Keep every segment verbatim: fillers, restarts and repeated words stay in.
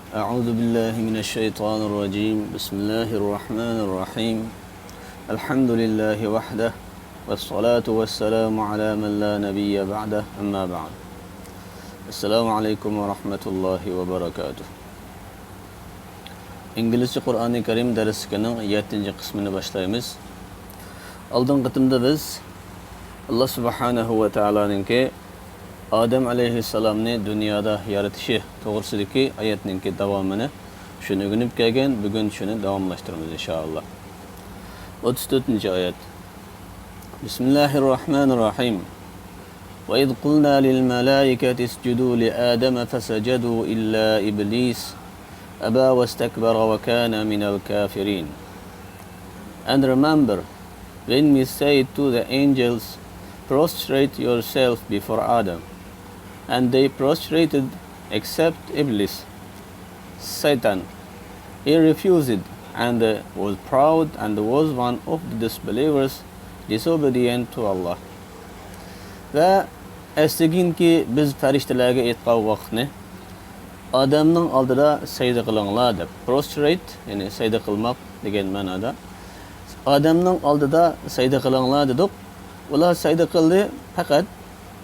أعوذ بالله من الشيطان الرجيم. بسم الله الرحمن الرحيم. الحمد لله وحده، والصلاة والسلام على من لا نبي بعده، أما بعد. السلام عليكم ورحمة الله وبركاته. ئىنگلىزچە قۇرئانى كەرىم دەرسلىكىنىڭ يەتتىنچى قىسمىنى باشلايمىز. ئالدىنقى قېتىمدا بىز ئاللا سۇبھانەھۇ ۋە تائالانىڭكى ئادەم ئەلەيھىسسالامنى دۇنيادا يارىتىشى توغرىسىدىكى ئايەتنىڭكى داۋامىنى، شۇنى ئۆگىنىپ كەلگەن، بۈگۈن شۇنى داۋاملاشتۇرىمىز، ئىنشائاللا. ئوتتۇز تۆتىنچى ئايەت. بىسمىللاھىررەھمانىررەھىم. وإذ قلنا للملائكة اسجدوا لآدم فسجدوا إلا إبليس أبى واستكبر وكان من الكافرين. And remember when we said to the angels, "Prostrate yourself before Adam," and they prostrated except Iblis, Satan. He refused and was proud and was one of the disbelievers, disobedient to Allah. ۋە ئەسلىگىنكى، بىز پەرىشتىلەرگە ئېيتقان ۋاقىتنى، ئادەمنىڭ ئالدىدا سەجدە قىلىڭلار دەپ، prostrate، يەنى سەجدە قىلماق دېگەن مەنادا، ئادەمنىڭ ئالدىدا سەجدە قىلىڭلار دېدۇق. ئۇلار سەجدە قىلدى، پەقەت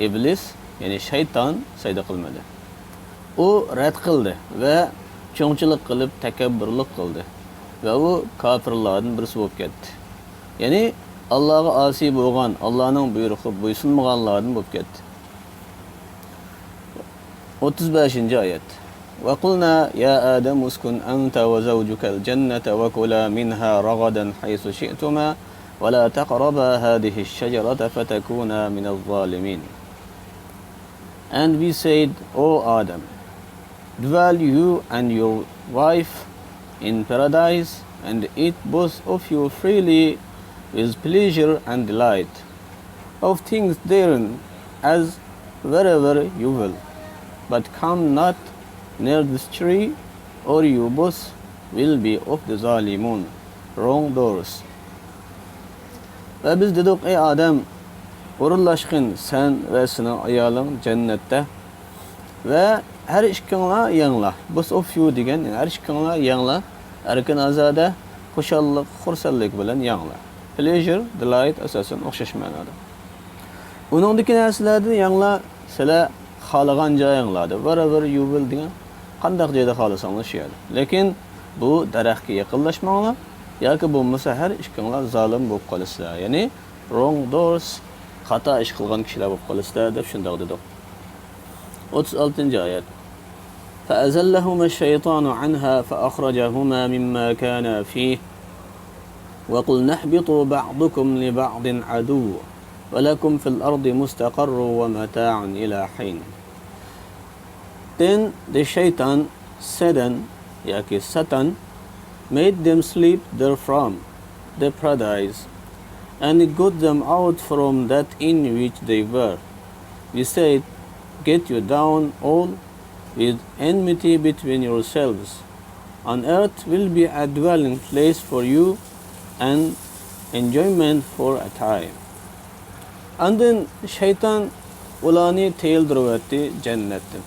ئىبلىس، يەنى شەيتان سەجدە قىلمىدى. ئۇ رەت قىلدى ۋە چوڭچىلىق قىلىپ تەكەببۇرلۇق قىلدى ۋە ئۇ كاپىرلاردىن بىرسى بولۇپ كەتتى. يەنى ئاللاغا ئاسىي بولغان، ئاللانىڭ بۇيرۇقىغا بويسۇنمىغانلاردىن بولۇپ كەتتى. ئوتتۇز بەشىنچى ئايەت. وقلنا يا آدم اسكن أنت وزوجك الجنة وكلا منها رغدا حيث شئتما ولا تقربا هذه الشجرة فتكونا من الظالمين. And we said, O Adam, dwell you and your wife in paradise, and eat both of you freely with pleasure and delight of things therein as wherever you will. But come not near this tree, or you both will be of the ظالمون, wrongdoers. ۋە بىز دېدۇق، ئەي ئادەم، ئورۇنلاشقىن سەن ۋە سېنىڭ ئايالىڭ جەننەتتە. ۋە ھەر ئىككىڭلار يەڭلار. Both of you دېگەن، يەنى ھەر ئىككىڭلار يەڭلار. ئەركىن ئازادە، خۇشاللىق، خۇرسەنلىك بىلەن يەڭلار. Pleasure، delight ئاساسەن ئوخشاش مەنادا. ئۇنىڭدىكى نەرسىلەردىن يەڭلار، سىلەر خالىغان جايىڭلاردا، wherever you will دېگەن، قانداق جايدا خالىساڭلار شۇ يەردە. لېكىن بۇ دەرەخكە يېقىنلاشماڭلار، ياكى بولمىسا ھەر ئىككىڭلار زالىم بولۇپ قالىسىلەر. يەنى wrongdoers، خاتا ئىش قىلغان كىشىلەر بولۇپ قالىسىلەر دەپ شۇنداق دېدۇق. ئوتتۇز ئالتىنچى ئايەت. فأزلهما الشيطان عنها فأخرجهما مما كانا فيه وقلنا اهبطوا بعضكم لبعض عدو ولكم في الأرض مستقر ومتاع إلى حين. Then the shaitan, Satan, ياكى Satan, made them sleep therefrom, the paradise, and got them out from that in which they were. We said, get you down all with enmity between yourselves. On earth will be a dwelling place for you and enjoyment for a time. ئاندىن شەيتان ئۇلارنى تىيىلدۈرۈۋەتتى جەننەتتىن.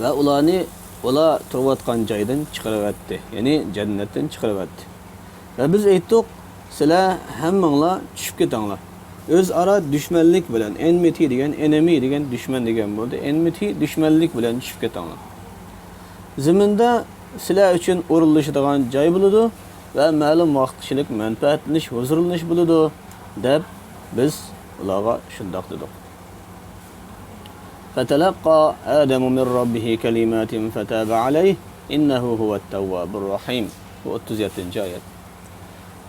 ۋە ئۇلارنى ئۇلار تۇرۇۋاتقان جايدىن چىقىرىۋەتتى، يەنى جەننەتتىن چىقىرىۋەتتى. ۋە بىز ئېيتتۇق، سىلەر ھەممىڭلار چۈشۈپ كېتىڭلار. ئۆزئارا دۈشمەنلىك بىلەن، ئېنمىتى دېگەن، ئېنېمى دېگەن دۈشمەن دېگەن بولدى. ئېنمىتى، دۈشمەنلىك بىلەن چۈشۈپ كېتىڭلار. زېمىندا سىلەر ئۈچۈن ئورۇنلىشىدىغان جاي بولىدۇ ۋە مەلۇم ۋاقىتقىچىلىك مەنپەئەتلىنىش، ھۇزۇرلىنىش بولىدۇ، دەپ بىز ئۇلارغا شۇنداق دېدۇق. فتلقى آدم من ربه كلمات فتاب عليه إنه هو التواب الرحيم. بۇ ئوتتۇز يەتتىنچى ئايەت.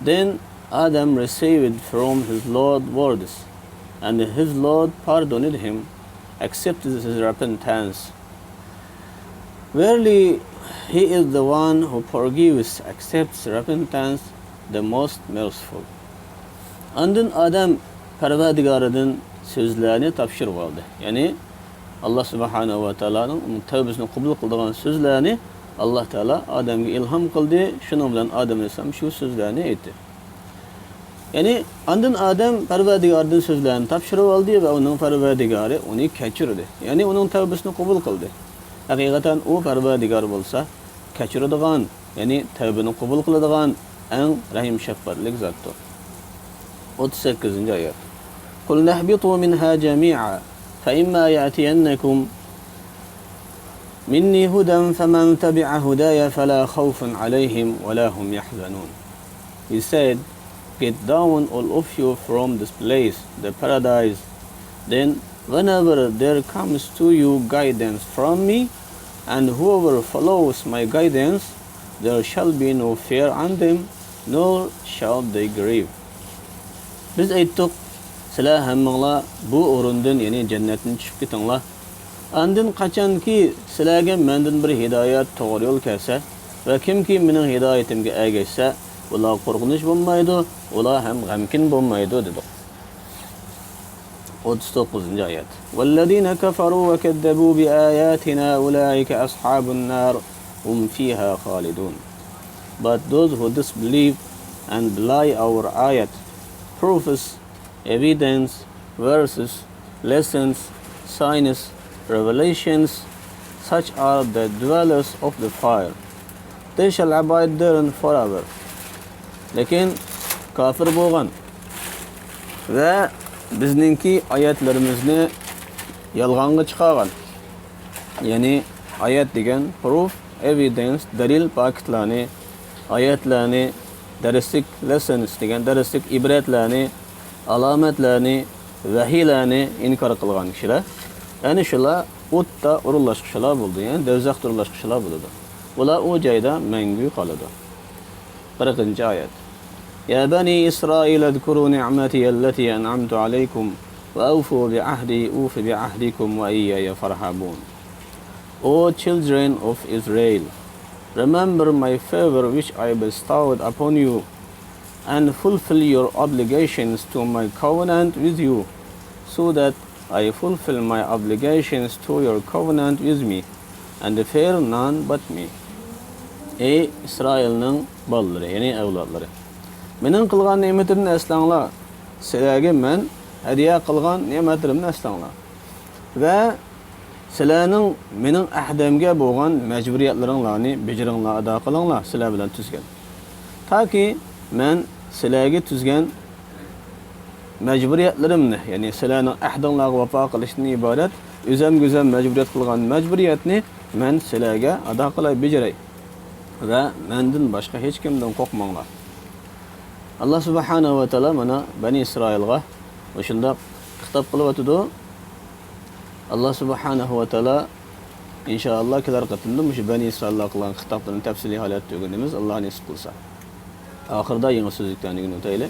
Then Adam received from his Lord words, and his Lord pardoned him, accepted his repentance. Verily, he is the one who forgives, accepts repentance, the most merciful. ئاندىن ئادەم پەرۋەردىگارىدىن سۆزلەرنى تاپشۇرۇۋالدى. يەنى، ئاللا سۇبھانەھۇ ۋە تائالانىڭ ئۇنىڭ تەۋبىسىنى قوبۇل قىلىدىغان سۆزلەرنى ئاللا تائالا ئادەمگە ئىلھام قىلدى. شۇنىڭ بىلەن ئادەم ئەلەيھىسسالام شۇ سۆزلەرنى ئېيتتى. يەنى، ئاندىن ئادەم پەرۋەردىگارىدىن سۆزلەرنى تاپشۇرۇۋالدى ۋە ئۇنىڭ پەرۋەردىگارى ئۇنى كەچۈردى. يەنى، ئۇنىڭ تەۋبىسىنى قوبۇل قىلدى. ھەقىقەتەن ئۇ پەرۋەردىگار بولسا، كەچۈرىدىغان، يەنى تەۋبىنى قوبۇل قىلىدىغان ئەڭ رەھىم شەپقەتلىك زاتتۇر. ئوتتۇز سەككىزىنچى ئايەت. قُلْنَا اهْبِطُوا مِنْهَا جَمِيعًا فَإِمَّا يَأْتِيَنَّكُمْ مِنِّي هُدًى فَمَنْ تَبِعَ هُدَايَ فَلَا خَوْفٌ عَلَيْهِمْ وَلَا هُمْ يَحْزَنُونَ. He said, "Get down, all of you, from this place, the paradise. Then, whenever there comes to you guidance from me, and whoever follows my guidance, there shall be no fear on them, nor shall they grieve." بىز ئېيتتۇق، سىلەر ھەممىڭلار بۇ ئورۇندىن، يەنى جەننەتتىن چۈشۈپ كېتىڭلار. ئاندىن قاچانكى سىلەرگە مەندىن بىر ھىدايەت، توغرا يول كەلسە ۋە كىمكى مېنىڭ ھىدايىتىمگە ئەگەشسە، ئۇلارغا قورقۇنچ بولمايدۇ، ئۇلار ھەم غەمكىن بولمايدۇ، دېدۇق. ئوتتۇز توققۇزىنچى ئايەت. وَالَّذِينَ كَفَرُوا وَكَذَّبُوا بِآيَاتِنَا أُولَٰئِكَ أَصْحَابُ النَّارِ هُمْ فِيهَا خَالِدُونَ. But those who disbelieve and belie our ayat, proofs, evidence, verses, lessons, signs, revelations, such are the dwellers of the fire. They shall abide therein forever. لېكىن كاپىر بولغان ۋە بىزنىڭكى ئايەتلىرىمىزنى يالغانغا چىقارغان، يەنى ئايەت دېگەن پروف، ئېۋىدېنس، دەلىل، پاكىتلارنى، ئايەتلەرنى، دەرسلىك، لېسسونس دېگەن دەرسلىك ئىبرەتلەرنى، ئالامەتلەرنى، ۋەھىيلەرنى ئىنكار قىلغان كىشىلەر، ئەنە شۇلار ئوتتا ئورۇنلاشقۇچىلار بولىدۇ، يەنى دوزاختا ئورۇنلاشقۇچىلار بولىدۇ. ئۇلار ئۇ جايدا مەڭگۈ قالىدۇ. قىرىقىنچى ئايەت. يَا بَنِي إِسْرَائِيلَ اذْكُرُوا نِعْمَتِيَ الَّتِي أَنْعَمْتُ عَلَيْكُمْ وَأَوْفُوا بِعَهْدِي أُوفِ بِعَهْدِكُمْ وَإِيَّايَ فَارْهَبُونِ. O children of Israel, remember my favor which I bestowed upon you, and fulfill your obligations to my covenant with you, so that I fulfill my obligations to your covenant with me, and fear none but me. ئەي ئىسرائىلنىڭ بالىلىرى، يەنى ئەۋلادلىرى، مېنىڭ قىلغان نېمىتىمنى ئەسلەڭلار، سىلەرگە مەن ھەدىيە قىلغان نېمەتلىرىمنى ئەسلەڭلار ۋە سىلەرنىڭ مېنىڭ ئەھدەمگە بولغان مەجبۇرىيەتلىرىڭلارنى بېجىرىڭلار، ئادا قىلىڭلار، سىلەر بىلەن تۈزگەن. تاكى مەن سىلەرگە تۈزگەن مەجبۇرىيەتلىرىمنى، يەنى سىلەرنىڭ ئەھدىڭلارغا ۋاپا قىلىشتىن ئىبارەت ئۆزەمگە ئۆزەم مەجبۇرىيەت قىلغان مەجبۇرىيەتنى مەن سىلەرگە ئادا قىلاي، بېجىرەي. ۋە مەندىن باشقا ھېچكىمدىن قورقماڭلار. ئاللا سۇبھانەھۇ ۋە تائالا مانا بەنى ئىسرائىلغا مۇشۇنداق خىتاب قىلىۋاتىدۇ. ئاللا سۇبھانەھۇ ۋە تائالا ئىنشائاللا كېلەر قېتىمدا مۇشۇ بەنى ئىسرائىلغا قىلغان خىتابلىرىنى تەپسىلىي ھالەتتە ئۆگىنىمىز، ئاللا نېسىپ قىلسا. ئاخىرىدا يېڭى سۆزلۈكلەرنى ئۆگىنىۋېتەيلى.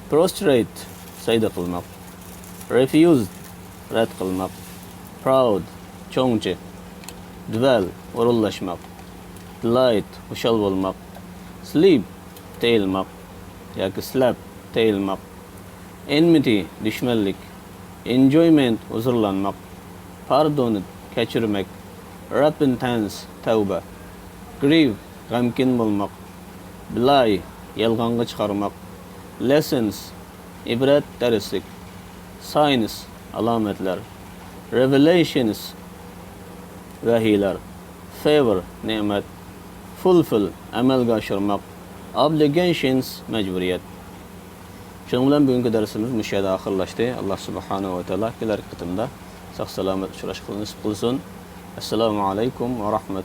پروسترېيت، سەجدە قىلماق. رېفيۇز، رەت قىلماق. پراۋد، چوڭچى. دۋەل، ئورۇنلاشماق. دىلايت، خۇشال بولماق. سلىپ، تېيىلماق ياكى سلەپ، تېيىلماق. ئېنمىتى، دۈشمەنلىك. ئېنجويمېنت، ھۇزۇرلانماق. پاردونېت، كەچۈرمەك. رېپېنتەنس، تەۋبە. گرىۋ، غەمكىن بولماق. بىلاي، يالغانغا چىقارماق. لېسسونس، ئىبرەت، دەرسلىك. ساينس، ئالامەتلەر. رېۋېلېيشنس، ۋەھىيلەر. فېۋور، نېمەت. فۇلفىل، ئەمەلگە ئاشۇرماق. ئوبلىگېيشنس، مەجبۇرىيەت. شۇنىڭ بىلەن بۈگۈنكى دەرسىمىز مۇشۇ يەردە ئاخىرلاشتى. ئاللا سۇبھانەھۇ ۋە تائالا كېلەركى قېتىمدا ساق-سالامەت ئۇچراشقىلى نېسىپ قىلسۇن. ئەسسالامۇ ئەلەيكۇم ۋە رەھمەتۇللاھى